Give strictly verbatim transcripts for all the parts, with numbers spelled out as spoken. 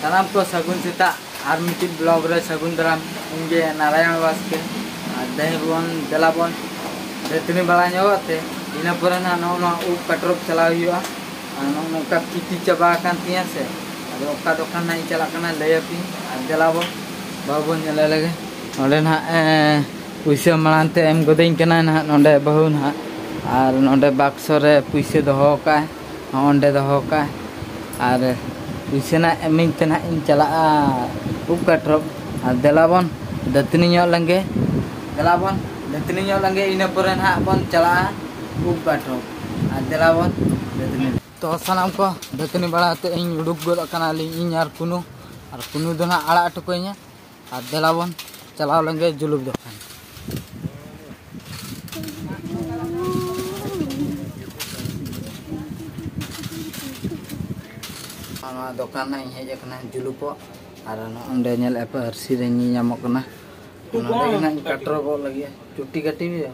ᱥᱟᱱᱟᱢ ᱠᱚ ᱥᱟᱹᱜᱩᱱ ᱥᱮᱛᱟᱜ ᱟᱨ ᱢᱤᱫᱴᱤᱡ ᱵᱞᱚᱜ ᱨᱮ ᱥᱟᱹᱜᱩᱱ ᱫᱟᱨᱟᱢ᱾ ᱤᱧ ᱜᱮ ᱱᱟᱨᱟᱭᱚᱱ ᱵᱟᱥᱠᱮ᱾ ᱟᱨ ᱛᱮᱦᱮᱧ ᱵᱚᱱ ᱫᱮᱞᱟ ᱵᱚᱱ ᱫᱟᱹᱛᱟᱹᱱᱤ ᱵᱟᱲᱟ ᱧᱚᱜᱚᱜ ᱛᱮ, ᱤᱱᱟᱹ ᱯᱚᱨᱮ ᱱᱟᱦᱟᱜ ᱱᱚᱜᱼᱚ ᱱᱚᱣᱟ ᱩᱵ ᱠᱟᱴᱨᱚᱯ ᱪᱟᱞᱟᱣ ᱦᱩᱭᱩᱜᱼᱟ᱾ ᱟᱨ ᱱᱚᱜᱼᱚ ᱱᱚᱝᱠᱟ ᱠᱤᱛᱤ ᱪᱟᱵᱟ ᱟᱠᱟᱱ ᱛᱤᱧᱟᱹ ᱥᱮ, ᱟᱫᱚ ᱚᱠᱟ ᱫᱚᱠᱟᱱ ᱱᱟᱦᱟᱜ ᱤᱧ ᱪᱟᱞᱟᱜ ᱠᱟᱱᱟ ᱞᱟᱹᱭ ᱟᱯᱮᱭᱟᱹᱧ᱾ ᱟᱨ ᱫᱮᱞᱟ ᱵᱚᱱ ᱵᱟᱹᱦᱩ ᱵᱚᱱ ᱧᱮᱞᱮ ᱞᱮᱜᱮ᱾ ᱱᱚᱸᱰᱮ ᱱᱟᱦᱟᱜ ᱮ, ᱯᱩᱭᱥᱟᱹ ᱢᱟᱲᱟᱝ ᱛᱮ ᱮᱢ ᱜᱚᱫᱟᱹᱧ ᱠᱟᱱᱟᱭ ᱱᱟᱦᱟᱜ ᱱᱚᱸᱰᱮ ᱵᱟᱹᱦᱩ ᱱᱟᱦᱟᱜ᱾ ᱟᱨ ᱱᱚᱸᱰᱮ ᱵᱟᱠᱥᱚ ᱨᱮ ᱯᱩᱭᱥᱟᱹ ᱫᱚᱦᱚ ᱠᱟᱜᱼᱟᱭ᱾ ᱦᱚᱸ, ᱚᱸᱰᱮ ᱫᱚᱦᱚ ᱠᱟᱜᱼᱟ᱾ ᱟᱨ ᱯᱩᱭᱥᱟᱹ ᱱᱟᱜ ᱮᱢᱟᱹᱧ ᱛᱮ ᱱᱟᱜ ᱤᱧ ᱪᱟᱞᱟᱜᱼᱟ ᱩᱵ ᱠᱟᱴᱨᱚᱯ᱾ ᱟᱨ ᱫᱮᱞᱟ ᱵᱚᱱ ᱫᱟᱹᱛᱟᱹᱱᱤ ᱧᱚᱜ ᱞᱮᱱᱜᱮ᱾ ᱫᱮᱞᱟ ᱵᱚᱱ ᱫᱟᱹᱛᱟᱹᱱᱤ ᱧᱚᱜ ᱞᱮᱱᱜᱮ, ᱤᱱᱟᱹ ᱯᱚᱨᱮ ᱱᱟᱦᱟᱜ ᱵᱚᱱ ᱪᱟᱞᱟᱜᱼᱟ ᱩᱵ ᱠᱟᱴᱨᱚᱯ᱾ ᱟᱨ ᱫᱮᱞᱟ ᱵᱚᱱ ᱫᱟᱹᱛᱟᱹᱱᱤ᱾ ᱛᱚ ᱥᱟᱱᱟᱢ ᱠᱚ ᱫᱟᱹᱛᱟᱹᱱᱤ ᱵᱟᱲᱟ ᱠᱟᱛᱮ ᱤᱧ ᱩᱰᱩᱠ ᱜᱚᱫ ᱟᱠᱟᱱᱟᱞᱤᱧ, ᱤᱧ ᱟᱨ ᱠᱩᱱᱩ᱾ ᱟᱨ ᱠᱩᱱᱩ ᱫᱚ ᱱᱟᱦᱟᱜ ᱟᱲᱟᱜ ᱦᱚᱴᱚ ᱠᱟᱹᱧᱟ᱾ ᱟᱨ ᱫᱮᱞᱟ ᱵᱚᱱ ᱪᱟᱞᱟᱣ ᱞᱮᱱᱜᱮ ᱡᱩᱞᱩᱯ ᱫᱚᱠᱟᱱ᱾ ᱱᱚᱣᱟ ᱫᱚᱠᱟᱱ ᱱᱟᱜ ᱤᱧ ᱦᱮᱡ ᱟᱠᱟᱱᱟ ᱡᱩᱞᱩᱯᱚᱜ᱾ ᱟᱨ ᱱᱚᱜᱼᱚᱸᱰᱮ ᱧᱮᱞᱮᱫᱼᱟ ᱯᱮ ᱟᱹᱨᱥᱤ ᱨᱮ ᱧᱮᱧᱟᱢᱚᱜ ᱠᱟᱱᱟ᱾ ᱱᱚᱸᱰᱮ ᱜᱮ ᱱᱟᱜ ᱤᱧ ᱠᱟᱴᱨᱚ ᱜᱚᱫ ᱞᱟᱹᱜᱤᱫ᱾ ᱪᱩᱴᱤ ᱠᱟᱹᱴᱤ ᱦᱩᱭᱩᱜᱼᱟ᱾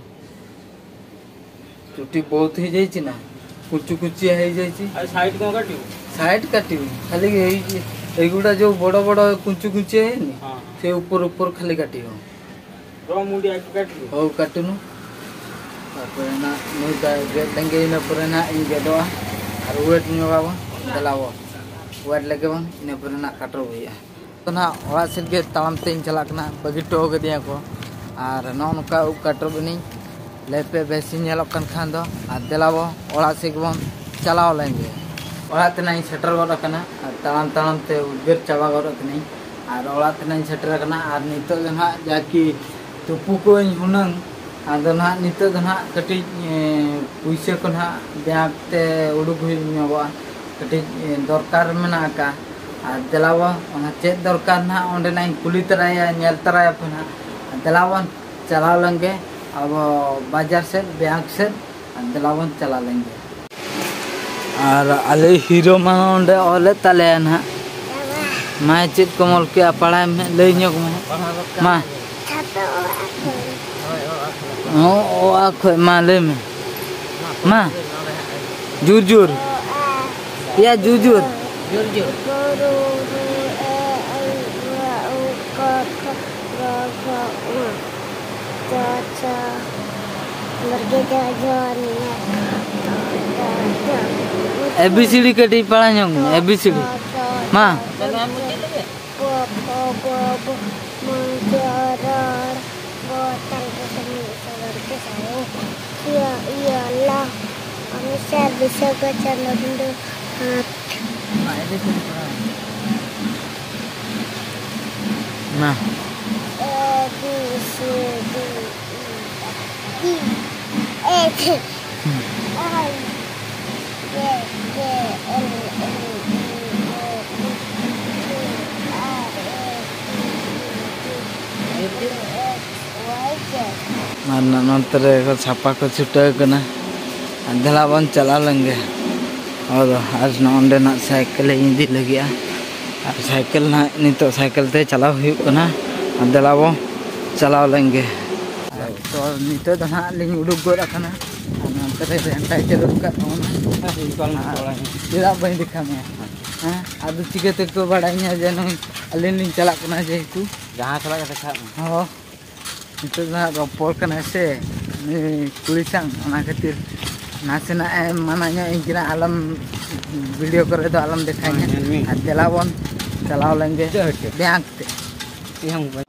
ᱪᱩᱴᱤ ᱵᱚᱦᱩᱛ ᱦᱩᱭ ᱡᱟᱭ ᱪᱤ ᱱᱟ, ᱠᱩᱪᱩ ᱠᱩᱪᱤ ᱦᱩᱭ ᱡᱟᱭ ᱪᱤ। अरे साइड को काटियो। साइड काटियो, खाली यही, एगुड़ा जो बड़ बड़ कुंचू कुंची है नी, हाँ। से ऊपर ऊपर खाली काटियो। ᱨᱚ ᱢᱩᱰᱤ ᱟᱡ ᱠᱟᱴᱤ᱾ ᱦᱳ, ᱠᱟᱴᱩᱱᱩ᱾ ᱛᱟᱨᱯᱚᱨᱮ ᱱᱟᱜ ᱱᱩᱭ ᱫᱚ ᱜᱮᱫ ᱞᱮᱱᱜᱮ, ᱤᱱᱟᱹ ᱯᱚᱨᱮ ᱱᱟᱜ ᱤᱧ ᱜᱮᱫᱚᱜᱼᱟ᱾ ᱟᱨ ᱣᱮᱴ ᱧᱚᱜᱟᱵᱚᱱ, ᱫᱮᱞᱟᱵᱚᱱ᱾ ᱣᱮᱴ ᱞᱮᱜᱮ ᱵᱚᱱ, ᱤᱱᱟᱹ ᱯᱚᱨᱮ ᱱᱟᱜ ᱠᱟᱴᱨᱚ ᱦᱩᱭᱩᱜᱼᱟ᱾ ᱛᱚ ᱱᱟᱜ ᱚᱲᱟᱜ ᱥᱮᱫ ᱜᱮ ᱛᱟᱲᱟᱢ ᱛᱮ ᱤᱧ ᱪᱟᱞᱟᱜ ᱠᱟᱱᱟ, ᱵᱟᱹᱜᱤ ᱦᱚᱴᱚ ᱠᱟᱫᱤᱧᱟ ᱠᱚ᱾ ᱟᱨ ᱱᱚᱜᱼᱚ ᱱᱚᱝᱠᱟ ᱩᱵ ᱠᱟᱴᱨᱚ ᱤᱱᱟᱹᱧ᱾ ᱞᱟᱹᱭ ᱯᱮ, ᱵᱮᱥ ᱤᱧ ᱧᱮᱞᱚᱜ ᱠᱟᱱ ᱠᱷᱟᱱ ᱫᱚ᱾ ᱟᱨ ᱫᱮᱞᱟᱵᱚ, ᱚᱲᱟᱜ ᱥᱮᱫ ᱜᱮᱵᱚᱱ ᱪᱟᱞᱟᱣ ᱞᱮᱱ ᱜᱮ᱾ ᱚᱲᱟᱜ ᱛᱮ ᱱᱟᱜ ᱤᱧ ᱥᱮᱴᱮᱨ ᱜᱚᱫ ᱟᱠᱟᱱᱟ᱾ ᱟᱨ ᱛᱟᱲᱟᱢ ᱛᱟᱲᱟᱢ ᱛᱮ ᱩᱫᱽᱜᱟᱹᱨ ᱪᱟᱵᱟ ᱜᱚᱫ ᱟᱠᱟᱱᱟᱹᱧ᱾ ᱟᱨ ᱚᱲᱟᱜ ᱛᱮ ᱱᱟᱜ ᱤᱧ ᱥᱮᱴᱮᱨ ᱟᱠᱟᱱᱟ᱾ ᱟᱨ ᱱᱤᱛᱚᱜ ᱫᱚ ᱱᱟᱜ ᱡᱟᱠᱤ ᱛᱩᱯᱩ ᱠᱚᱧ ᱦᱩᱱᱟᱹᱝ, ᱟᱫᱚ ᱱᱟᱜ ᱱᱤᱛᱚᱜ ᱫᱚ ᱱᱟᱜ ᱠᱟᱹᱴᱤᱡ, ᱮ, ᱯᱩᱭᱥᱟᱹ ᱠᱚ ᱱᱟᱜ ᱵᱮᱝᱠ ᱛᱮ ᱩᱰᱩᱠ ᱦᱩᱭ ᱧᱚᱜᱚᱜᱼᱟ᱾ ᱠᱟᱹᱴᱤᱡ, ᱮ, ᱫᱚᱨᱠᱟᱨ ᱢᱮᱱᱟᱜ ᱟᱠᱟᱫ᱾ ᱟᱨ ᱫᱮᱞᱟᱵᱚ, ᱚᱱᱟ ᱪᱮᱫ ᱫᱚᱨᱠᱟᱨ ᱱᱟᱜ ᱚᱸᱰᱮ ᱱᱟᱜ ᱤᱧ ᱠᱩᱞᱤ ᱛᱚᱨᱟᱭᱟ, ᱧᱮᱞ ᱛᱚᱨᱟᱭᱟᱯᱮ ᱱᱟᱜ᱾ ᱟᱨ ᱫᱮᱞᱟᱵᱚᱱ ᱪᱟᱞᱟᱣ ᱞᱮᱱ ᱜᱮ ᱟᱵᱚ ᱵᱟᱡᱟᱨ ᱥᱮᱫ, ᱵᱮᱝᱠ ᱥᱮᱫ᱾ ᱟᱨ ᱫᱮᱞᱟᱵᱚᱱ ᱪᱟᱞᱟᱣ ᱞᱮᱱ ᱜᱮ᱾ ᱟᱨ ᱟᱞᱮ ᱦᱤᱨᱳ ᱢᱟ ᱚᱸᱰᱮ ᱚᱞᱮᱫ ᱛᱟᱞᱮᱭᱟ ᱱᱟᱦᱟᱜ᱾ ᱢᱟ ᱪᱮᱫ ᱠᱚᱢ ᱚᱞ ᱠᱮᱜᱼᱟ, ᱯᱟᱲᱦᱟᱭ ᱢᱮ, ᱞᱟᱹᱭ ᱧᱚᱜ ᱢᱮ᱾ ᱢᱟ᱾ ᱪᱷᱟᱛᱟ ᱚᱲᱟᱜ ᱠᱷᱚᱱ᱾ ᱦᱚᱸ, ᱚ, ᱟ ᱠᱷᱚᱡ, ᱢᱟ ᱞᱟᱹᱭ ᱢᱮ᱾ ᱢᱟ᱾ ᱡᱳᱨ ᱡᱳᱨ᱾ ᱭᱟ, ᱡᱳᱨ ᱡᱳᱨ᱾ ᱡᱳᱨ ᱡᱳᱨ᱾ ᱮ ᱵᱤ ᱥᱤ ᱰᱤ ᱠᱟᱹᱴᱤᱡ ᱯᱟᱲᱦᱟᱣ ᱧᱚᱜ ᱢᱮ, ᱮ ᱵᱤ ᱥᱤ ᱰᱤ᱾ ᱢᱟ᱾ ᱯᱚ, ᱯᱷᱚ, ᱵᱚ, ᱵᱚ, ᱢᱚ, ᱡᱚ, ᱨᱚᱲ, ᱜᱚ, ᱛᱟᱞ, ᱜᱚ, ᱥᱟᱹᱜᱩᱱ, ᱥᱟᱹᱜᱩᱱ, ᱥᱟᱹᱜᱩᱱ, ᱤᱭᱟᱹ, ᱤᱭᱟᱹ, ᱞᱟ, ᱚᱢᱤᱥᱟᱨ, ᱵᱤᱥᱟᱹ, ᱜᱚ, ᱪᱟᱸᱫᱚ, ᱵᱤᱸᱫᱩ, ᱦᱟᱛ᱾ ᱢᱟ᱾ A, B, C, D, E, F, G, H, I, J, K, L, M, N, O, P, Q, R, S, T, U, V, W, X, Y, Z. ᱟᱨ ᱱᱚ-, ᱱᱚᱱᱛᱮ ᱨᱮ ᱠᱚ ᱪᱷᱟᱯᱟ ᱠᱚ ᱪᱷᱩᱴᱟᱹᱣ ᱠᱟᱱᱟ᱾ ᱟᱨ ᱫᱮᱞᱟ ᱵᱚᱱ ᱪᱟᱞᱟᱣ ᱞᱮᱱ ᱜᱮ᱾ ᱟᱫᱚ ᱟᱨ ᱱᱚᱜᱼᱚ ᱱᱚᱸᱰᱮ ᱱᱟᱜ ᱥᱟᱭᱠᱮᱞ ᱤᱧ ᱤᱫᱤ ᱞᱟᱹᱜᱤᱫᱼᱟ᱾ ᱟᱨ ᱥᱟᱭᱠᱮᱞ ᱱᱟᱜ ᱱᱤᱛᱚᱜ ᱥᱟᱭᱠᱮᱞ ᱛᱮ ᱪᱟᱞᱟᱣ ᱦᱩᱭᱩᱜ ᱠᱟᱱᱟ᱾ ᱟᱨ ᱫᱮᱞᱟ ᱵᱚᱱ ᱪᱟᱞᱟᱣ ᱞᱮᱱ ᱜᱮ᱾ ᱛᱚ ᱱᱤᱛᱚᱜ ᱫᱚ ᱱᱟᱜ ᱞᱤᱧ ᱩᱰᱩᱠ ᱜᱚᱫ ᱟᱠᱟᱱᱟ᱾ ᱟᱨ ᱱᱚᱱᱛᱮ ᱨᱮ ᱨᱮᱱᱴᱟᱭ ᱪᱟᱹᱞᱩ ᱟᱠᱟᱫ ᱛᱟᱵᱚᱱᱟ᱾ ᱟᱨ ᱪᱮᱫᱟᱜ ᱵᱟᱹᱧ ᱫᱮᱠᱷᱟᱣ ᱢᱮᱭᱟ? ᱦᱮᱸ, ᱟᱫᱚ ᱪᱤᱠᱟᱹ ᱛᱮᱠᱚ ᱵᱟᱲᱟᱭᱟ ᱡᱮ ᱱᱩᱭ ᱟᱹᱞᱤᱧ ᱞᱤᱧ ᱪᱟᱞᱟᱜ ᱠᱟᱱᱟ ᱡᱮᱦᱮᱛᱩ? ᱡᱟᱦᱟᱸ ᱥᱟᱞᱟᱜ ᱜᱮ ᱫᱮᱠᱷᱟᱜ ᱢᱮ᱾ ᱦᱚᱸ᱾ ᱱᱤᱛᱚᱜ ᱫᱚ ᱦᱟᱸᱜ ᱨᱚᱯᱚᱲ ᱠᱟᱱᱟᱭ ᱥᱮ ᱩᱱᱤ ᱠᱩᱲᱤ ᱥᱟᱶ, ᱚᱱᱟ ᱠᱷᱟᱹᱛᱤᱨ ᱱᱟᱥᱮᱱᱟᱜ ᱮ ᱢᱟᱱᱟ ᱧᱚᱜ ᱤᱧ ᱠᱟᱱᱟ, "ᱟᱞᱚᱢ, ᱵᱷᱤᱰᱤᱭᱳ ᱠᱚᱨᱮ ᱫᱚ ᱟᱞᱚᱢ ᱫᱮᱠᱷᱟᱧᱟ᱾" ᱦᱮᱸ, ᱧᱮᱞ ᱢᱮ᱾ ᱟᱨ ᱫᱮᱞᱟ ᱵᱚᱱ ᱪᱟᱞᱟᱣ ᱞᱮᱱ ᱜᱮ ᱪᱮᱫ ᱦᱚᱪᱚ? ᱵᱮᱝᱠ ᱛᱮ᱾ ᱪᱮᱫ ᱦᱚᱸ ᱵᱟᱝ᱾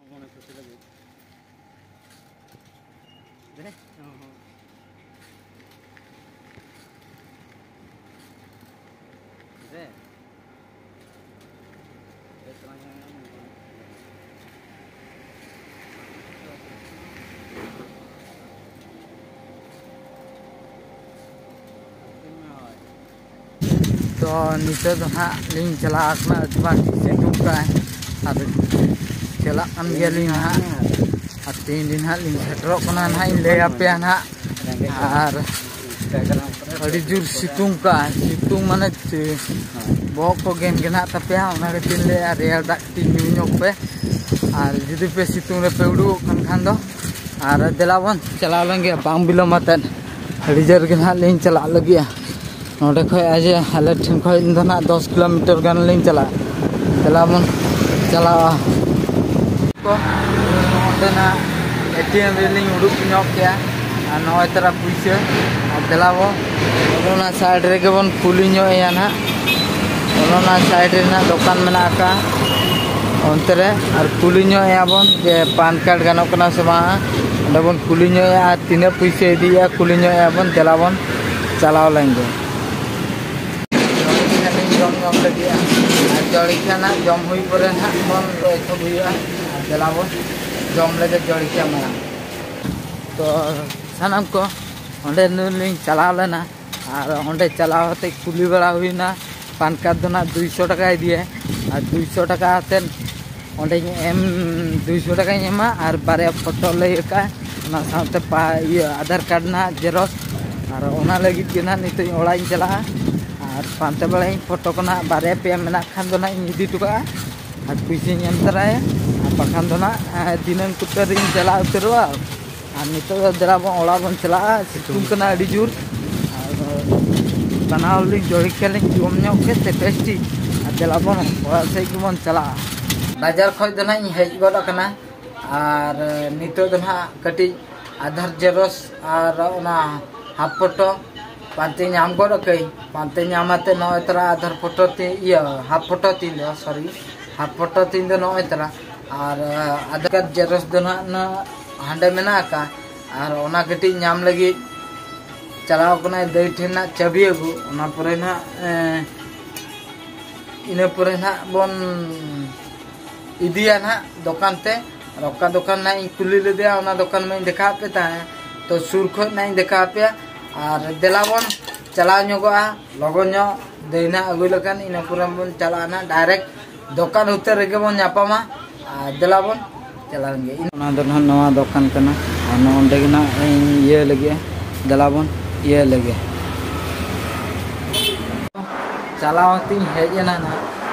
ᱛᱚ ᱱᱤᱛᱚᱜ ᱫᱚ ᱦᱟᱸᱜ ᱞᱤᱧ ᱪᱟᱞᱟᱣ ᱠᱟᱱᱟ, ᱟᱹᱰᱤ ᱢᱟᱨᱟᱝ ᱥᱤᱛᱩᱝ ᱠᱟᱜᱼᱟᱭ, ᱟᱨ ᱪᱟᱞᱟᱜ ᱠᱟᱱ ᱜᱮᱭᱟᱞᱤᱧ ᱦᱟᱸᱜ᱾ ᱟᱨ ᱛᱤᱱ ᱫᱤᱱ ᱦᱟᱸᱜ ᱞᱤᱧ ᱥᱮᱴᱮᱨᱚᱜ ᱠᱟᱱᱟ ᱱᱟᱦᱟᱜ, ᱤᱧ ᱞᱟᱹᱭ ᱟᱯᱮᱭᱟ ᱱᱟᱦᱟᱜ᱾ ᱟᱨ ᱟᱹᱰᱤ ᱡᱳᱨ ᱥᱤᱛᱩᱝ ᱠᱟᱜᱼᱟ, ᱥᱤᱛᱩᱝ ᱢᱟᱱᱮ ᱪᱮ-, ᱵᱚᱦᱚᱜ ᱠᱚ ᱜᱮᱱ ᱜᱮᱱᱟᱜ ᱛᱟᱯᱮᱭᱟ, ᱚᱱᱟ ᱠᱷᱟᱹᱛᱤᱨ ᱞᱟᱹᱭᱟ ᱨᱮᱭᱟᱲ ᱫᱟᱜ ᱠᱟᱹᱴᱤᱡ ᱧᱩ ᱧᱚᱜ ᱯᱮ᱾ ᱟᱨ ᱡᱩᱫᱤ ᱯᱮ ᱥᱤᱛᱩᱝ ᱨᱮᱯᱮ ᱩᱰᱩᱠᱚᱜ ᱠᱟᱱ ᱠᱷᱟᱱ ᱫᱚ, ᱟᱨ ᱫᱮᱞᱟ ᱵᱚᱱ ᱪᱟᱞᱟᱣ ᱞᱮᱱ ᱜᱮ ᱵᱟᱝ ᱵᱤᱞᱚᱢ ᱟᱛᱮᱫ᱾ ᱟᱹᱰᱤ ᱡᱳᱨ ᱜᱮ ᱱᱟᱦᱟᱜ ᱞᱤᱧ ᱪᱟᱞᱟᱜ ᱞᱟᱹᱜᱤᱫᱼᱟ᱾ ᱱᱚᱸᱰᱮ ᱠᱷᱚᱡ ᱟᱡ ᱟᱞᱮ ᱴᱷᱮᱱ ᱠᱷᱚᱡ ᱫᱚ ᱱᱟᱦᱟᱜ ᱫᱚᱥ ᱠᱤᱞᱳᱢᱤᱴᱟᱨ ᱜᱟᱱ ᱞᱤᱧ ᱪᱟᱞᱟᱜᱼᱟ᱾ ᱫᱮᱞᱟ ᱵᱚᱱ ᱪᱟᱞᱟᱜᱼᱟ᱾ ᱱᱤᱛᱚᱜ ᱱᱟᱦᱟᱜ ᱮ ᱴᱤ ᱮᱢ ᱨᱮᱞᱤᱧ ᱩᱰᱩᱠ ᱧᱚᱜ ᱠᱮᱜᱼᱟ᱾ ᱟᱨ ᱱᱚᱜᱼᱚᱭ ᱛᱟᱨᱟ ᱯᱩᱭᱥᱟᱹ᱾ ᱟᱨ ᱫᱮᱞᱟ ᱵᱚ, ᱚᱱᱟ ᱥᱟᱭᱤᱰ ᱨᱮᱜᱮ ᱵᱚᱱ ᱠᱩᱞᱤ ᱧᱚᱜ ᱮᱭᱟ ᱱᱟᱦᱟᱜ᱾ ᱚᱱᱟ ᱥᱟᱭᱤᱰ ᱨᱮ ᱱᱟᱦᱟᱜ ᱫᱚᱠᱟᱱ ᱢᱮᱱᱟᱜ ᱟᱠᱟᱫᱼᱟ ᱚᱱᱛᱮ ᱨᱮ᱾ ᱟᱨ ᱠᱩᱞᱤ ᱧᱚᱜ ᱮᱭᱟ ᱵᱚᱱ ᱡᱮ ᱯᱟᱱ ᱠᱟᱨᱰ ᱜᱟᱱᱚᱜ ᱠᱟᱱᱟ ᱥᱮ ᱵᱟᱝ᱾ ᱚᱸᱰᱮ ᱵᱚᱱ ᱠᱩᱞᱤ ᱧᱚᱜ ᱮᱭᱟ ᱟᱨ ᱛᱤᱱᱟᱹᱜ ᱯᱩᱭᱥᱟᱹ ᱤᱫᱤᱭᱮᱫᱼᱟ ᱠᱩᱞᱤ ᱧᱚᱜ ᱮᱭᱟ ᱵᱚᱱ᱾ ᱫᱮᱞᱟ ᱵᱚᱱ ᱪᱟᱞᱟᱣ ᱞᱮᱱ ᱜᱮ᱾ ᱡᱚᱢ ᱧᱚᱜ ᱞᱟᱹᱜᱤᱫ ᱟᱨ ᱡᱚᱲᱤ ᱠᱷᱟᱱᱟᱜ ᱡᱚᱢ ᱦᱩᱭ ᱯᱚᱨᱮ ᱱᱟᱦᱟᱜ ᱵᱚᱱ ᱮᱛᱚᱦᱚᱵ ᱦᱩᱭᱩᱜᱼᱟ᱾ ᱟᱨ ᱫᱮᱞᱟ ᱵᱚᱱ ᱡᱚᱢ ᱞᱮᱜᱮ ᱡᱚᱲᱤ ᱠᱷᱟᱱ ᱢᱟᱲᱟᱝ᱾ ᱛᱚ ᱥᱟᱱᱟᱢ ᱠᱚ ᱚᱸᱰᱮ ᱞᱤᱧ ᱪᱟᱞᱟᱣ ᱞᱮᱱᱟ᱾ ᱟᱨ ᱚᱸᱰᱮ ᱪᱟᱞᱟᱣ ᱠᱟᱛᱮ ᱠᱩᱞᱤ ᱵᱟᱲᱟ ᱦᱩᱭᱱᱟ᱾ ᱯᱟᱱ ᱠᱟᱨᱰ ᱫᱚ ᱱᱟᱜ ᱫᱩᱭᱥᱚ ᱴᱟᱠᱟᱭ ᱤᱫᱤᱭᱟ᱾ ᱟᱨ ᱫᱩᱭᱥᱚ ᱴᱟᱠᱟ ᱟᱛᱮᱫ ᱚᱸᱰᱮᱧ ᱮᱢ, ᱫᱩᱭᱥᱚ ᱴᱟᱠᱟᱧ ᱮᱢᱟ ᱟᱨ ᱵᱟᱨᱭᱟ ᱯᱷᱳᱴᱳ ᱞᱟᱹᱭ ᱟᱠᱟᱫᱼᱟ᱾ ᱚᱱᱟ ᱥᱟᱶᱛᱮ ᱯᱟ-, ᱤᱭᱟᱹ, ᱟᱫᱷᱟᱨ ᱠᱟᱨᱰ ᱨᱮᱱᱟᱜ ᱡᱮᱨᱚᱠᱥ᱾ ᱟᱨ ᱚᱱᱟ ᱞᱟᱹᱜᱤᱫ ᱜᱮ ᱱᱟᱜ ᱱᱤᱛᱚᱜ ᱚᱲᱟᱜ ᱤᱧ ᱪᱟᱞᱟᱜᱼᱟ᱾ ᱟᱨ ᱯᱟᱱᱛᱮ ᱵᱟᱲᱟᱭᱟᱹᱧ ᱯᱷᱳᱴᱳ ᱠᱚ ᱱᱟᱜ ᱵᱟᱨᱭᱟ ᱯᱮᱭᱟ ᱢᱮᱱᱟᱜ ᱠᱷᱟᱱ ᱫᱚ ᱱᱟᱜ ᱤᱧ ᱤᱫᱤ ᱦᱚᱴᱚ ᱠᱟᱜᱼᱟ᱾ ᱟᱨ ᱯᱩᱭᱥᱟᱹᱧ ᱮᱢ ᱛᱚᱨᱟᱭᱟ᱾ ᱟᱨ ᱵᱟᱠᱷᱟᱱ ᱫᱚ ᱱᱟᱜ, ᱮᱸ, ᱫᱤᱱᱟᱹᱢ ᱠᱚᱛᱮ ᱨᱤᱧ ᱪᱟᱞᱟᱣ ᱩᱛᱟᱹᱨᱚᱜᱼᱟ᱾ ᱟᱨ ᱱᱤᱛᱚᱜ ᱫᱚ ᱫᱮᱞᱟ ᱵᱚᱱ ᱚᱲᱟᱜ ᱵᱚᱱ ᱪᱟᱞᱟᱜᱼᱟ, ᱥᱤᱛᱩᱝ ᱠᱟᱱᱟ ᱟᱹᱰᱤ ᱡᱳᱨ᱾ ᱟᱨ ᱵᱟᱱᱟᱣ ᱞᱤᱧ ᱡᱚᱲᱤᱠᱟ ᱞᱤᱧ ᱡᱚᱢ ᱧᱚᱜ ᱠᱮᱫ ᱛᱮ ᱴᱮᱥᱴᱤ᱾ ᱟᱨ ᱫᱮᱞᱟ ᱵᱚᱱ ᱚᱲᱟᱜ ᱥᱮᱫ ᱜᱮᱵᱚᱱ ᱪᱟᱞᱟᱜᱼᱟ᱾ ᱵᱟᱡᱟᱨ ᱠᱷᱚᱡ ᱫᱚ ᱱᱟᱜ ᱤᱧ ᱦᱮᱡ ᱜᱚᱫ ᱟᱠᱟᱱᱟ᱾ ᱟᱨ ᱱᱤᱛᱚᱜ ᱫᱚ ᱱᱟᱜ ᱠᱟᱹᱴᱤᱡ ᱟᱫᱷᱟᱨ ᱡᱮᱨᱚᱥ ᱟᱨ ᱚᱱᱟ ᱦᱟᱯ ᱯᱷᱳᱴᱳ ᱯᱟᱱᱛᱮ ᱧᱟᱢ ᱜᱚᱫ ᱟᱠᱟᱹᱧ᱾ ᱯᱟᱱᱛᱮ ᱧᱟᱢ ᱟᱛᱮ ᱱᱚᱜᱼᱚᱭ ᱛᱚᱨᱟ ᱟᱫᱷᱟᱨ ᱯᱷᱳᱴᱳ ᱛᱤᱧ, ᱤᱭᱟᱹ, ᱦᱟᱯ ᱯᱷᱳᱴᱳ ᱛᱤᱧ ᱫᱚ, ᱥᱚᱨᱤ, ᱦᱟᱯ ᱯᱷᱳᱴᱳ ᱛᱤᱧ ᱫᱚ ᱱᱚᱜᱼᱚᱭ ᱛᱚᱨᱟ᱾ ᱟᱨ, ᱟᱫᱷᱟᱨ ᱠᱟᱨᱰ ᱡᱮᱨᱚᱥ ᱫᱚ ᱱᱟᱜ ᱱᱟ-, ᱦᱟᱸᱰᱮ ᱢᱮᱱᱟᱜ ᱟᱠᱟᱫ᱾ ᱟᱨ ᱚᱱᱟ ᱠᱟᱹᱴᱤᱡ ᱧᱟᱢ ᱞᱟᱹᱜᱤᱫ ᱪᱟᱞᱟᱣ ᱠᱟᱱᱟᱭ ᱫᱟᱹᱭ ᱴᱷᱮᱱ ᱱᱟᱜ ᱪᱟᱹᱵᱤ ᱟᱹᱜᱩ᱾ ᱚᱱᱟ ᱯᱚᱨᱮ ᱱᱟᱜ, ᱮᱸ, ᱤᱱᱟᱹ ᱯᱚᱨᱮ ᱱᱟᱜ ᱵᱚᱱ ᱤᱫᱤᱭᱟ ᱱᱟᱜ ᱫᱚᱠᱟᱱ ᱛᱮ᱾ ᱟᱨ ᱚᱠᱟ ᱫᱚᱠᱟᱱ ᱱᱟᱜ ᱤᱧ ᱠᱩᱞᱤ ᱞᱮᱫᱮᱭᱟ, ᱚᱱᱟ ᱫᱚᱠᱟᱱ ᱢᱟᱧ ᱫᱮᱠᱷᱟᱣ ᱟᱯᱮ ᱛᱟᱦᱮᱸᱫ᱾ ᱛᱚ ᱥᱩᱨ ᱠᱷᱚᱡ ᱱᱟᱜ ᱤᱧ ᱫᱮᱠᱷᱟᱣ ᱟᱯᱮᱭᱟ᱾ ᱟᱨ ᱫᱮᱞᱟ ᱵᱚᱱ ᱪᱟᱞᱟᱣ ᱧᱚᱜᱚᱜᱼᱟ, ᱞᱚᱜᱚᱱ ᱧᱚᱜ ᱫᱟᱹᱭ ᱱᱟᱜ ᱟᱹᱜᱩᱭ ᱞᱮᱠᱷᱟᱱ, ᱤᱱᱟᱹ ᱯᱚᱨᱮ ᱵᱚᱱ ᱪᱟᱞᱟᱜᱼᱟ ᱱᱟᱜ ᱰᱟᱭᱨᱮᱠᱴ ᱫᱚᱠᱟᱱ ᱩᱛᱟᱹᱨ ᱨᱮᱜᱮ ᱵᱚᱱ ᱧᱟᱯᱟᱢᱟ᱾ ᱟᱨ ᱫᱮᱞᱟ ᱵᱚᱱ ᱪᱟᱞᱟᱣ ᱞᱮᱱ ᱜᱮ᱾ ᱤᱧ ᱚᱱᱟ ᱫᱚ ᱱᱟᱦᱟᱜ ᱱᱚᱣᱟ ᱫᱚᱠᱟᱱ ᱠᱟᱱᱟ᱾ ᱟᱨ ᱱᱚᱜᱼᱚ ᱱᱚᱸᱰᱮ ᱜᱮ ᱱᱟᱦᱟᱜ ᱤᱧ ᱤᱭᱟᱹ ᱞᱟᱹᱜᱤᱫ, ᱫᱮᱞᱟ ᱵᱚᱱ ᱤᱭᱟᱹ ᱞᱟᱹᱜᱤᱫ᱾ ᱪᱟᱞᱟᱣ ᱠᱟᱛᱮᱧ ᱦᱮᱡ ᱮᱱᱟ ᱱᱟᱦᱟᱜ᱾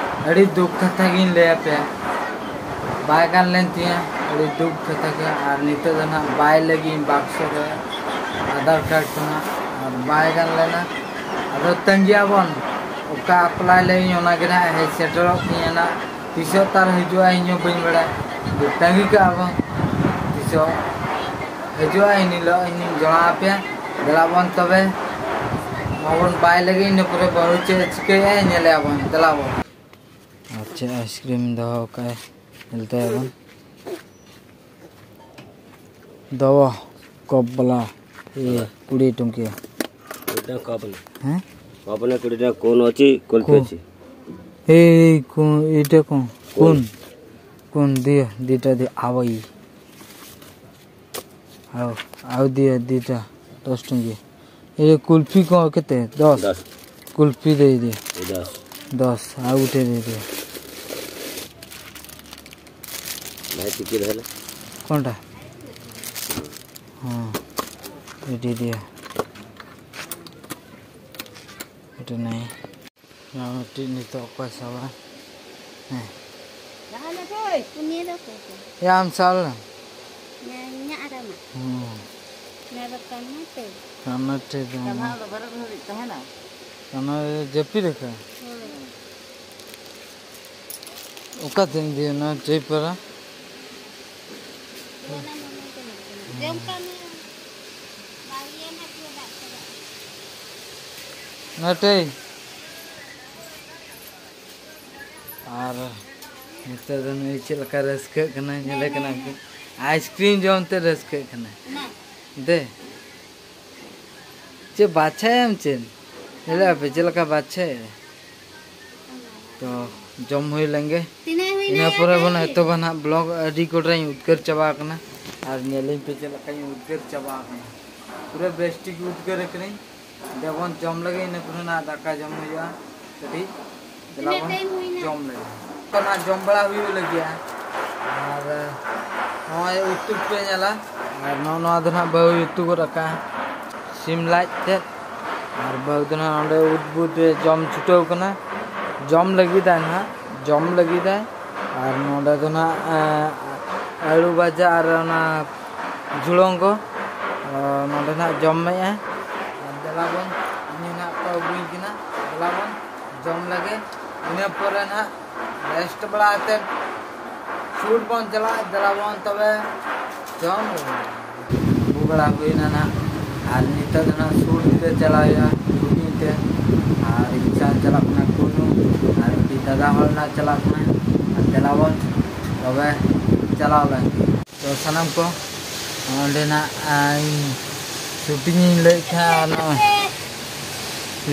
ᱟᱹᱰᱤ ᱫᱩᱠ ᱠᱟᱛᱷᱟ ᱜᱤᱧ ᱞᱟᱹᱭ ᱟᱯᱮᱭᱟ, ᱵᱟᱭ ᱜᱟᱱ ᱞᱮᱱ ᱛᱤᱧᱟᱹ᱾ ᱟᱹᱰᱤ ᱫᱩᱠ ᱠᱟᱛᱷᱟ ᱜᱮ᱾ ᱟᱨ ᱱᱤᱛᱚᱜ ᱫᱚ ᱱᱟᱦᱟᱜ ᱵᱟᱭ ᱞᱟᱹᱜᱤᱫ ᱵᱟᱠᱥᱚ ᱨᱮ ᱟᱫᱷᱟᱨ ᱠᱟᱨᱰ ᱠᱚ ᱱᱟᱦᱟᱜ, ᱟᱨ ᱵᱟᱭ ᱜᱟᱱ ᱞᱮᱱᱟ᱾ ᱟᱫᱚ ᱛᱟᱺᱜᱤᱭᱟᱵᱚᱱ, ᱚᱠᱟ ᱮᱯᱞᱟᱭ ᱞᱟᱹᱭᱟᱹᱧ, ᱚᱱᱟ ᱜᱮ ᱱᱟᱦᱟᱜ ᱦᱮᱡ ᱥᱮᱴᱮᱨᱚᱜ ᱛᱤᱧᱟᱹ ᱱᱟᱦᱟᱜ᱾ ᱛᱤᱥᱚᱜ ᱛᱟᱨ ᱦᱤᱡᱩᱜᱼᱟ, ᱤᱧ ᱦᱚᱸ ᱵᱟᱹᱧ ᱵᱟᱲᱟᱭᱟ᱾ ᱛᱟᱺᱜᱤ ᱠᱟᱜᱼᱟ ᱵᱚᱱ᱾ ᱦᱤᱡᱩᱜᱼᱟ, ᱮᱱ ᱦᱤᱞᱳᱜ ᱤᱧ ᱡᱚᱲᱟᱣ ᱟᱯᱮᱭᱟ᱾ ᱫᱮᱞᱟ ᱵᱚᱱ ᱛᱚᱵᱮ, ᱢᱟᱵᱚᱱ ᱵᱟᱭ ᱞᱮᱜᱮ, ᱤᱱᱟᱹ ᱯᱚᱨᱮ ᱵᱟᱹᱦᱩ ᱪᱮᱫ ᱮ ᱪᱤᱠᱟᱹᱭᱮᱫᱼᱟ, ᱧᱮᱞᱮᱭᱟ ᱵᱚᱱ᱾ ᱫᱮᱞᱟ ᱵᱚᱱ᱾ ᱟᱪᱪᱷᱟ, ᱟᱭᱤᱥᱠᱨᱤᱢ ᱫᱚᱦᱚ ᱠᱟᱜᱼᱟᱭ, ᱧᱮᱞ ᱛᱟᱭᱟᱵᱚᱱ᱾ ᱫᱚ ᱠᱚᱯ ᱵᱟᱞᱟ, ᱤᱭᱟᱹ, ᱠᱩᱲᱤ ᱴᱩᱝᱠᱤᱭᱟ᱾ କୋଡ଼ିଏ ଟଙ୍କା କପ୍ ନେ। ᱦᱮᱸ? କପ୍ ନେ କୋଡ଼ିଏ ଟଙ୍କା କୋନ୍ ଅଛି, କୁଲ୍ଫି କୋ- ଅଛି। ଏଇ କୋ- ଏଇଟା କଣ? କୋନ୍। କୋନ୍। କୋନ୍ ଦିଅ, ଦିଟା ଦିଅ। ଆଉ ଏଇ। ଆଉ, ଆଉ ଦିଅ, ଦିଟା। ଦଶ ଟଙ୍କିଆ। ଏ କୁଲ୍ଫି କଣ କେତେ? ଦଶ। ଦଶ। କୁଲ୍ଫି ଦେଇଦିଅ। ଏ ଦଶ। ଦଶ। ଆଉ ଗୋଟେ ଦେଇଦିଅ। ଭାଇ, ଟିକେ ଧର। କଣଟା? ହଁ, ଏଇଠି ଦିଅ। ଏଇଟା ନାହିଁ। ᱱᱚᱣᱟ ᱢᱤᱫᱴᱤᱡ ᱱᱤᱛᱚᱜ ᱚᱠᱚᱭ ᱥᱟᱵᱟ? ᱦᱮᱸ᱾ ᱩᱱᱤ ᱫᱚ ᱚᱠᱚᱭ ᱠᱟᱱᱟ? ᱭᱟ, ᱟᱢ ᱥᱟᱵ ᱞᱮᱢ᱾ ᱤᱧᱟᱹᱜ ᱟᱨ ᱟᱢᱟᱜ᱾ ᱦᱩᱸ᱾ ᱱᱚᱣᱟ ᱫᱚ ᱠᱟᱱᱟ ᱛᱮ᱾ ᱠᱟᱱᱟ ᱛᱮ ᱫᱚ᱾ ᱠᱟᱱᱟ ᱫᱚ ᱵᱟᱨᱚ ᱢᱤᱱᱤᱴ ᱛᱟᱦᱮᱱᱟ᱾ ᱠᱟᱱᱟ ᱡᱟᱹᱯᱤᱫ ᱟᱠᱟᱫ᱾ ᱦᱳᱭ᱾ ᱚᱠᱟᱛᱮᱢ ᱤᱫᱤᱭᱟ ᱱᱚᱣᱟ ᱴᱨᱮ ᱯᱟᱨᱟ? ᱡᱚᱢ ᱠᱟᱜ ᱢᱮ᱾ ᱵᱟᱨᱭᱟ ᱱᱟᱜ ᱯᱩᱨᱟᱹ ᱫᱟᱜ ᱪᱟᱵᱟᱜ᱾ ᱱᱚᱣᱟ ᱴᱨᱮ᱾ ᱟᱨ ᱱᱤᱛᱚᱜ ᱫᱚ ᱱᱩᱭ ᱪᱮᱫ ᱞᱮᱠᱟ ᱨᱟᱹᱥᱠᱟᱹᱜ ᱠᱟᱱᱟᱭ, ᱧᱮᱞᱮ ᱠᱟᱱᱟ ᱯᱮ᱾ ᱟᱭᱤᱥᱠᱨᱤᱢ ᱡᱚᱢ ᱛᱮ ᱨᱟᱹᱥᱠᱟᱹᱜ ᱠᱟᱱᱟᱭ᱾ ᱫᱮ᱾ ᱪᱮᱫ ᱵᱟᱪᱷᱟᱭᱟᱢ ᱪᱮᱫ? ᱧᱮᱞᱮᱫ ᱟᱯᱮ ᱪᱮᱫ ᱞᱮᱠᱟ ᱵᱟᱪᱷᱟᱭᱮᱫ? ᱛᱚ, ᱡᱚᱢ ᱦᱩᱭ ᱞᱮᱱ ᱜᱮ᱾ ᱛᱤᱱᱟᱹᱜ ᱦᱩᱭᱱᱟ? ᱤᱱᱟᱹ ᱯᱚᱨᱮ ᱵᱚᱱ ᱮᱛᱚᱦᱚᱵᱟ ᱱᱟᱦᱟᱜ ᱵᱞᱚᱜ᱾ ᱟᱹᱰᱤ ᱠᱚᱴᱨᱟᱧ ᱩᱫᱽᱜᱟᱹᱨ ᱪᱟᱵᱟ ᱟᱠᱟᱱᱟ᱾ ᱟᱨ ᱧᱮᱞᱤᱧ ᱯᱮ ᱪᱮᱫ ᱞᱮᱠᱟᱧ ᱩᱫᱽᱜᱟᱹᱨ ᱪᱟᱵᱟ ᱟᱠᱟᱱᱟ᱾ ᱯᱩᱨᱟᱹ ᱵᱮᱥ ᱴᱷᱤᱠ ᱩᱫᱽᱜᱟᱹᱨ ᱟᱠᱟᱱᱟᱹᱧ᱾ ᱫᱮᱵᱚᱱ ᱡᱚᱢ ᱞᱟᱹᱜᱤᱫ, ᱤᱱᱟᱹ ᱯᱚᱨᱮ ᱱᱟᱦᱟᱜ ᱫᱟᱠᱟ ᱡᱚᱢ ᱦᱩᱭᱩᱜᱼᱟ᱾ ᱠᱟᱹᱴᱤᱡ ᱫᱮᱞᱟ ᱛᱤᱱᱟᱹᱜ ᱵᱚᱱ ᱴᱟᱭᱤᱢ ᱦᱩᱭᱱᱟ? ᱡᱚᱢ ᱞᱮᱜᱮ᱾ ᱛᱚ ᱱᱟᱦᱟᱜ ᱡᱚᱢ ᱵᱟᱲᱟ ᱦᱩᱭᱩᱜ ᱞᱟᱹᱜᱤᱫᱼᱟ᱾ ᱟᱨ ᱱᱚᱜᱼᱚᱭ ᱩᱛᱩ ᱯᱮ ᱧᱮᱞᱟ᱾ ᱟᱨ ᱱᱚᱜᱼᱚ ᱱᱚᱣᱟ ᱫᱚ ᱱᱟᱦᱟᱜ ᱵᱟᱹᱦᱩᱭ ᱩᱛᱩ ᱜᱚᱫ ᱟᱠᱟᱫᱼᱟ, ᱥᱤᱢ ᱞᱟᱡ ᱛᱮᱫ᱾ ᱟᱨ ᱵᱟᱹᱦᱩ ᱫᱚ ᱱᱟᱦᱟᱜ ᱚᱸᱰᱮ ᱩᱫ ᱵᱩᱫ ᱮ ᱡᱚᱢ ᱪᱷᱩᱴᱟᱹᱣ ᱠᱟᱱᱟ, ᱡᱚᱢ ᱞᱟᱹᱜᱤᱫ ᱟᱭ ᱱᱟᱦᱟᱜ, ᱡᱚᱢ ᱞᱟᱹᱜᱤᱫ ᱟᱭ᱾ ᱟᱨ ᱱᱚᱰᱮ ᱫᱚ ᱱᱟᱦᱟᱜ, ᱮᱸ, ᱟᱹᱞᱩ ᱵᱷᱟᱡᱟ ᱟᱨ ᱚᱱᱟ ᱡᱷᱩᱲᱚᱝᱜᱚ, ᱚ, ᱱᱚᱰᱮ ᱱᱟᱦᱟᱜ ᱡᱚᱢ ᱢᱮᱜᱼᱟᱭ᱾ ᱟᱨ ᱫᱮᱞᱟ ᱵᱚᱱ, ᱩᱱᱤ ᱱᱟᱦᱟᱜ ᱠᱚ ᱟᱹᱜᱩᱭ ᱠᱟᱱᱟ, ᱫᱮᱞᱟ ᱵᱚᱱ ᱡᱚᱢ ᱞᱮᱜᱮ᱾ ᱤᱱᱟᱹ ᱯᱚᱨᱮ ᱱᱟᱦᱟᱜ ᱨᱮᱥᱴ ᱵᱟᱲᱟ ᱠᱟᱛᱮᱫ ᱥᱩᱴ ᱵᱚᱱ ᱪᱟᱞᱟᱜᱼᱟ᱾ ᱫᱮᱞᱟ ᱵᱚᱱ ᱛᱚᱵᱮ᱾ ᱡᱚᱢ ᱟᱹᱜᱩ ᱵᱟᱲᱟ ᱦᱩᱭᱱᱟ ᱱᱟᱜ᱾ ᱟᱨ ᱱᱤᱛᱚᱜ ᱫᱚ ᱱᱟᱜ ᱥᱩᱨ ᱛᱮ ᱪᱟᱞᱟᱣ ᱦᱩᱭᱩᱜᱼᱟ ᱵᱩᱜᱤ ᱛᱮ᱾ ᱟᱨ ᱤᱧ ᱥᱟᱶ ᱪᱟᱞᱟᱜ ᱠᱟᱱᱟ ᱠᱩᱱᱩ, ᱟᱨ ᱢᱤᱫᱴᱤᱡ ᱫᱟᱫᱟ ᱦᱚᱲ ᱱᱟᱜ ᱪᱟᱞᱟᱜ ᱠᱟᱱᱟᱭ᱾ ᱟᱨ ᱫᱮᱞᱟ ᱵᱚᱱ ᱛᱚᱵᱮ ᱪᱟᱞᱟᱣ ᱞᱮᱱ ᱜᱮ᱾ ᱛᱚ ᱥᱟᱱᱟᱢ ᱠᱚ ᱚᱸᱰᱮ ᱱᱟᱜ ᱤᱧ ᱥᱩᱴᱤᱝ ᱤᱧ ᱞᱟᱹᱭᱮᱫ ᱛᱟᱦᱮᱸᱫ, ᱟᱨ ᱱᱚᱜᱼᱚᱭ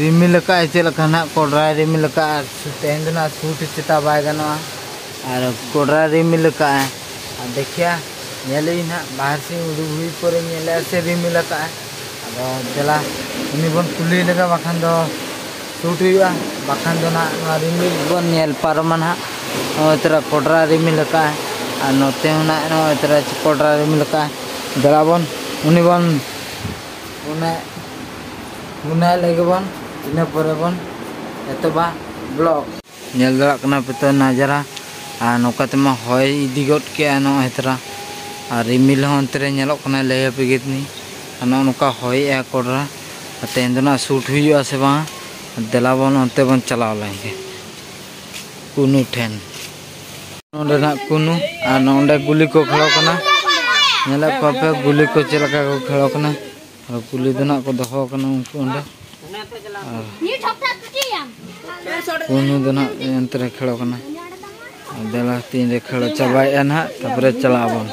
ᱨᱤᱢᱤᱞ ᱟᱠᱟᱫᱼᱟᱭ, ᱪᱮᱫ ᱞᱮᱠᱟ ᱱᱟᱜ ᱠᱚᱰᱨᱟᱭ ᱨᱤᱢᱤᱞ ᱟᱠᱟᱫᱼᱟ᱾ ᱟᱨ ᱛᱮᱦᱮᱧ ᱫᱚ ᱱᱟᱜ ᱥᱩᱴ ᱪᱮᱛᱟ ᱵᱟᱭ ᱜᱟᱱᱚᱜᱼᱟ, ᱟᱨ ᱠᱚᱰᱨᱟᱭ ᱨᱤᱢᱤᱞ ᱟᱠᱟᱫᱼᱟᱭ᱾ ᱟᱨ ᱫᱮᱠᱷᱤᱭᱟ, ᱧᱮᱞᱮᱜ ᱟᱹᱧ ᱱᱟᱜ ᱵᱟᱦᱨᱮ ᱥᱮᱫ ᱩᱰᱩᱠ ᱦᱩᱭ ᱯᱚᱨᱮ ᱧᱮᱞᱮᱜᱼᱟ ᱥᱮ ᱨᱤᱢᱤᱞ ᱟᱠᱟᱫᱼᱟᱭ᱾ ᱟᱫᱚ ᱫᱮᱞᱟ ᱩᱱᱤ ᱵᱚᱱ ᱠᱩᱞᱤ ᱞᱮᱜᱮ, ᱵᱟᱠᱷᱟᱱ ᱫᱚ ᱥᱩᱴ ᱦᱩᱭᱩᱜᱼᱟ, ᱵᱟᱠᱷᱟᱱ ᱫᱚ ᱱᱟᱜ ᱱᱚᱣᱟ ᱨᱤᱢᱤᱞ ᱵᱚᱱ ᱧᱮᱞ ᱯᱟᱨᱚᱢᱟ ᱱᱟᱜ᱾ ᱱᱚᱜᱼᱚᱭ ᱛᱚᱨᱟ ᱠᱚᱰᱨᱟ ᱨᱤᱢᱤᱞ ᱟᱠᱟᱫᱼᱟᱭ, ᱟᱨ ᱱᱚᱛᱮ ᱦᱚᱸ ᱱᱟᱜ ᱱᱚᱜᱼᱚᱭ ᱛᱚᱨᱟ ᱠᱚᱰᱨᱟ ᱨᱤᱢᱤᱞ ᱟᱠᱟᱫᱼᱟᱭ᱾ ᱫᱮᱞᱟ ᱵᱚᱱ ᱩᱱᱤ ᱵᱚᱱ ᱚᱱᱮ ᱜᱩᱱᱟᱹᱭ ᱞᱮᱜᱮ ᱵᱚᱱ, ᱤᱱᱟᱹ ᱯᱚᱨᱮ ᱵᱚᱱ ᱮᱛᱚᱦᱚᱵᱟ ᱵᱞᱚᱜ᱾ ᱧᱮᱞ ᱫᱟᱲᱮᱭᱟᱜ ᱠᱟᱱᱟ ᱯᱮ ᱛᱚ ᱱᱟᱡᱟᱨᱟ, ᱟᱨ ᱱᱚᱝᱠᱟ ᱛᱮᱢᱟ ᱦᱚᱭ ᱤᱫᱤ ᱜᱚᱫ ᱠᱮᱜᱼᱟ ᱱᱚᱜᱼᱚᱭ ᱛᱚᱨᱟ, ᱟᱨ ᱨᱤᱢᱤᱞ ᱦᱚᱸ ᱚᱱᱛᱮ ᱨᱮ ᱧᱮᱞᱚᱜ ᱠᱟᱱᱟ, ᱞᱟᱹᱭ ᱟᱯᱮ ᱜᱮ ᱛᱤᱧ᱾ ᱟᱨ ᱱᱚᱜᱼᱚ ᱱᱚᱝᱠᱟ ᱦᱚᱭᱮᱜᱼᱟ ᱠᱚᱰᱨᱟ, ᱟᱨ ᱛᱮᱦᱮᱧ ᱫᱚ ᱱᱟᱜ ᱥᱩᱴ ᱦᱩᱭᱩᱜᱼᱟ ᱥᱮ ᱵᱟᱝ? ᱫᱮᱞᱟ ᱵᱚᱱ ᱚᱱᱛᱮ ᱵᱚᱱ ᱪᱟᱞᱟᱣ ᱞᱮᱱ ᱜᱮ ᱠᱩᱱᱩ ᱴᱷᱮᱱ᱾ ᱱᱚᱸᱰᱮ ᱱᱟᱜ ᱠᱩᱱᱩ, ᱟᱨ ᱱᱚᱸᱰᱮ ᱜᱩᱞᱤ ᱠᱚ ᱠᱷᱮᱞᱚᱜ ᱠᱟᱱᱟ᱾ ᱧᱮᱞᱮᱫ ᱠᱚᱣᱟ ᱯᱮ ᱜᱩᱞᱤ ᱠᱚ ᱪᱮᱫ ᱞᱮᱠᱟ ᱠᱚ ᱠᱷᱮᱞᱚᱜ ᱠᱟᱱᱟ᱾ ᱟᱨ ᱜᱩᱞᱤ ᱫᱚ ᱱᱟᱜ ᱠᱚ ᱫᱚᱦᱚ ᱠᱟᱱᱟ ᱩᱱᱠᱩ ᱚᱸᱰᱮ᱾ ᱟᱨ ᱠᱩᱱᱩ ᱫᱚ ᱱᱟᱜ ᱚᱱᱛᱮ ᱨᱮ ᱠᱷᱮᱞᱚᱜ ᱠᱟᱱᱟ᱾ ᱟᱨ ᱫᱮᱞᱟ ᱛᱤᱱ ᱨᱮ ᱠᱷᱮᱞ ᱪᱟᱵᱟᱭᱮᱫᱼᱟ ᱱᱟᱜ, ᱛᱟᱨᱯᱚᱨᱮ ᱪᱟᱞᱟᱜ ᱟᱵᱚᱱ᱾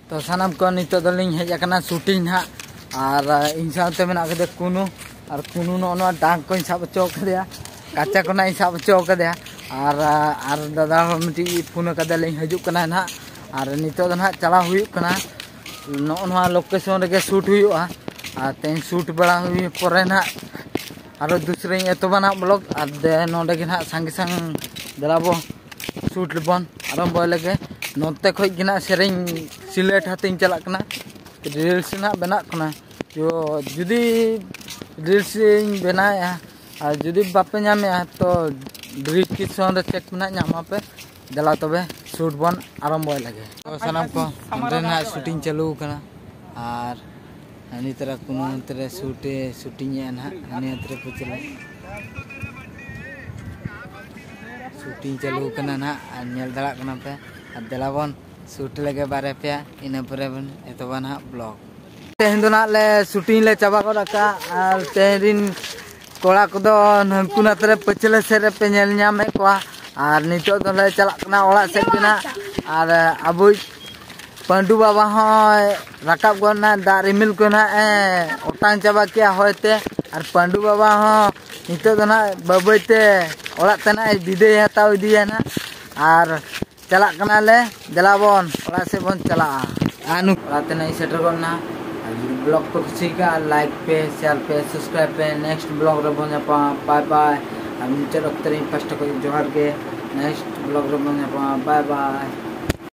ᱛᱚ ᱥᱟᱱᱟᱢ ᱠᱚ, ᱱᱤᱛᱚᱜ ᱫᱚᱞᱤᱧ ᱦᱮᱡ ᱟᱠᱟᱱᱟ ᱥᱩᱴᱤᱝ ᱱᱟᱦᱟᱜ, ᱟᱨ ᱤᱧ ᱥᱟᱶᱛᱮ ᱢᱮᱱᱟᱜ ᱠᱟᱫᱮᱭᱟ ᱠᱩᱱᱩ, ᱟᱨ ᱠᱩᱱᱩ ᱱᱚᱜᱼᱚ ᱱᱚᱣᱟ ᱰᱟᱝ ᱠᱚᱧ ᱥᱟᱵ ᱦᱚᱪᱚ ᱠᱟᱫᱮᱭᱟ, ᱠᱟᱪᱟ ᱠᱚ ᱱᱟᱜ ᱤᱧ ᱥᱟᱵ ᱦᱚᱪᱚ ᱠᱟᱫᱮᱭᱟ, ᱟᱨ ᱟᱨ ᱫᱟᱫᱟ ᱦᱚᱸ ᱢᱤᱫᱴᱤᱡ ᱯᱷᱳᱱ ᱟᱠᱟᱫᱮᱭᱟᱞᱤᱧ, ᱦᱤᱡᱩᱜ ᱠᱟᱱᱟᱭ ᱱᱟᱦᱟᱜ᱾ ᱟᱨ ᱱᱤᱛᱚᱜ ᱫᱚ ᱱᱟᱦᱟᱜ ᱪᱟᱞᱟᱣ ᱦᱩᱭᱩᱜ ᱠᱟᱱᱟ, ᱱᱚᱜᱼᱚ ᱱᱚᱣᱟ ᱞᱳᱠᱮᱥᱚᱱ ᱨᱮᱜᱮ ᱥᱩᱴ ᱦᱩᱭᱩᱜᱼᱟ᱾ ᱟᱨ ᱛᱮᱦᱮᱧ ᱥᱩᱴ ᱵᱟᱲᱟ ᱦᱩᱭ ᱯᱚᱨᱮ ᱱᱟᱦᱟᱜ ᱟᱨᱚ ᱫᱩᱥᱨᱟᱧ ᱮᱛᱚᱦᱚᱵᱟ ᱱᱟᱦᱟᱜ ᱵᱞᱚᱜ᱾ ᱟᱨ ᱫᱮ ᱱᱚᱰᱮ ᱜᱮ ᱱᱟᱦᱟᱜ ᱥᱟᱸᱜᱮ ᱥᱟᱝ ᱫᱮᱞᱟ ᱵᱚ ᱥᱩᱴ ᱵᱚᱱ ᱟᱨᱟᱢᱵᱚᱭ ᱞᱮᱜᱮ᱾ ᱱᱚᱛᱮ ᱠᱷᱚᱡ ᱜᱮ ᱱᱟᱦᱟᱜ ᱥᱮᱨᱮᱧ ᱥᱤᱞᱮᱴ ᱦᱟᱛᱮᱧ ᱪᱟᱞᱟᱜ ᱠᱟᱱᱟ, ᱨᱤᱞᱥ ᱱᱟᱦᱟᱜ ᱵᱮᱱᱟᱜ ᱠᱟᱱᱟ᱾ ᱛᱚ ᱡᱩᱫᱤ ᱨᱤᱞᱥ ᱤᱧ ᱵᱮᱱᱟᱣᱮᱫᱼᱟ ᱟᱨ ᱡᱩᱫᱤ ᱵᱟᱯᱮ ᱧᱟᱢᱮᱫᱼᱟ, ᱛᱚ ᱰᱤᱥᱠᱨᱤᱯᱥᱚᱱ ᱨᱮ ᱪᱮᱠ ᱢᱮᱱᱟᱜ, ᱧᱟᱢ ᱟᱯᱮ᱾ ᱫᱮᱞᱟ ᱛᱚᱵᱮ ᱥᱩᱴ ᱵᱚᱱ ᱟᱨᱟᱢᱵᱚᱭ ᱞᱮᱜᱮ᱾ ᱛᱚ ᱥᱟᱱᱟᱢ ᱠᱚ, ᱚᱸᱰᱮ ᱱᱟᱦᱟᱜ ᱥᱩᱴᱤᱝ ᱪᱟᱹᱞᱩ ᱟᱠᱟᱱᱟ, ᱟᱨ ᱦᱟᱹᱱᱤ ᱛᱟᱨᱟ ᱠᱩᱱᱩ ᱚᱱᱛᱮ ᱨᱮ ᱥᱩᱴ ᱮ ᱥᱩᱴᱤᱝ ᱮᱜᱼᱟ ᱱᱟᱦᱟᱜ, ᱦᱟᱹᱱᱤ ᱚᱱᱛᱮ ᱨᱮ ᱯᱟᱹᱪᱷᱞᱟᱹ ᱥᱩᱴᱤᱝ ᱪᱟᱹᱞᱩ ᱟᱠᱟᱱᱟ ᱱᱟᱦᱟᱜ, ᱟᱨ ᱧᱮᱞ ᱫᱟᱲᱮᱭᱟᱜ ᱠᱟᱱᱟ ᱯᱮ᱾ ᱟᱨ ᱫᱮᱞᱟ ᱵᱚᱱ ᱥᱩᱴ ᱞᱮᱜᱮ ᱵᱟᱨᱭᱟ ᱯᱮᱭᱟ, ᱤᱱᱟᱹ ᱯᱚᱨᱮ ᱵᱚᱱ ᱮᱛᱚᱦᱚᱵᱟ ᱱᱟᱦᱟᱜ ᱵᱞᱚᱜ᱾ ᱛᱮᱦᱮᱧ ᱫᱚ ᱱᱟᱦᱟᱜ ᱞᱮ ᱥᱩᱴᱤᱝ ᱞᱮ ᱪᱟᱵᱟ ᱜᱚᱫ ᱟᱠᱟᱫᱼᱟ, ᱟᱨ ᱛᱮᱦᱮᱧ ᱨᱤᱱ ᱠᱚᱲᱟ ᱠᱚᱫᱚ ᱱᱟᱹᱝᱠᱩ ᱱᱟᱛᱮ ᱨᱮ ᱯᱟᱹᱪᱷᱞᱟᱹ ᱥᱮᱫ ᱨᱮᱯᱮ ᱧᱮᱞ ᱧᱟᱢᱮᱫ ᱠᱚᱣᱟ᱾ ᱟᱨ ᱱᱤᱛᱚᱜ ᱫᱚᱞᱮ ᱪᱟᱞᱟᱜ ᱠᱟᱱᱟ ᱚᱲᱟᱜ ᱥᱮᱫ ᱜᱮ ᱱᱟᱦᱟᱜ᱾ ᱟᱨ ᱟᱵᱚᱭᱤᱡ ᱯᱟᱹᱰᱩ ᱵᱟᱵᱟ ᱦᱚᱸᱭ ᱨᱟᱠᱟᱵ ᱜᱚᱫ ᱱᱟ, ᱫᱟᱜ ᱨᱤᱢᱤᱞ ᱠᱚ ᱱᱟᱦᱟᱜ ᱮ ᱚᱴᱟᱝ ᱪᱟᱵᱟ ᱠᱮᱜᱼᱟ ᱦᱚᱭ ᱛᱮ᱾ ᱟᱨ ᱯᱟᱹᱰᱩ ᱵᱟᱵᱟ ᱦᱚᱸ ᱱᱤᱛᱚᱜ ᱫᱚ ᱱᱟᱦᱟᱜ ᱵᱟᱹᱭ ᱵᱟᱹᱭ ᱛᱮ ᱚᱲᱟᱜ ᱛᱮ ᱱᱟᱦᱟᱜ ᱮ ᱵᱤᱫᱟᱹᱭ ᱦᱟᱛᱟᱣ ᱤᱫᱤᱭᱟ ᱱᱟᱦᱟᱜ᱾ ᱟᱨ ᱪᱟᱞᱟᱜ ᱠᱟᱱᱟᱞᱮ, ᱫᱮᱞᱟ ᱵᱚᱱ ᱚᱲᱟᱜ ᱥᱮᱫ ᱵᱚᱱ ᱪᱟᱞᱟᱜᱼᱟ᱾ ᱟᱨ ᱱᱩ- ᱚᱲᱟᱜ ᱛᱮ ᱱᱟᱦᱟᱜ ᱤᱧ ᱥᱮᱴᱮᱨ ᱜᱚᱫ ᱱᱟ᱾ ᱟᱨ ᱡᱩᱫᱤ ᱵᱞᱚᱜ ᱯᱮ ᱠᱩᱥᱤ ᱠᱟᱜᱼᱟ, ᱞᱟᱭᱤᱠ ᱯᱮ, ᱥᱮᱭᱟᱨ ᱯᱮ, ᱥᱟᱵᱥᱠᱨᱟᱭᱤᱵ ᱯᱮ᱾ ᱱᱮᱠᱥᱴ ᱵᱞᱚᱜ ᱨᱮᱵᱚᱱ ᱧᱟᱯᱟᱢᱟ᱾ ᱵᱟᱭ ᱵᱟᱭ᱾ ᱟᱨ ᱢᱩᱪᱟᱹᱫ ᱚᱠᱛᱚ ᱨᱮ ᱤᱧ ᱯᱟᱥᱴᱟ ᱠᱷᱚᱱ ᱡᱚᱦᱟᱨ ᱜᱮ᱾ ᱱᱮᱠᱥᱴ ᱵᱞᱚᱜ ᱨᱮᱵᱚᱱ ᱧᱟᱯᱟᱢᱟ᱾ ᱵᱟᱭ ᱵᱟᱭ᱾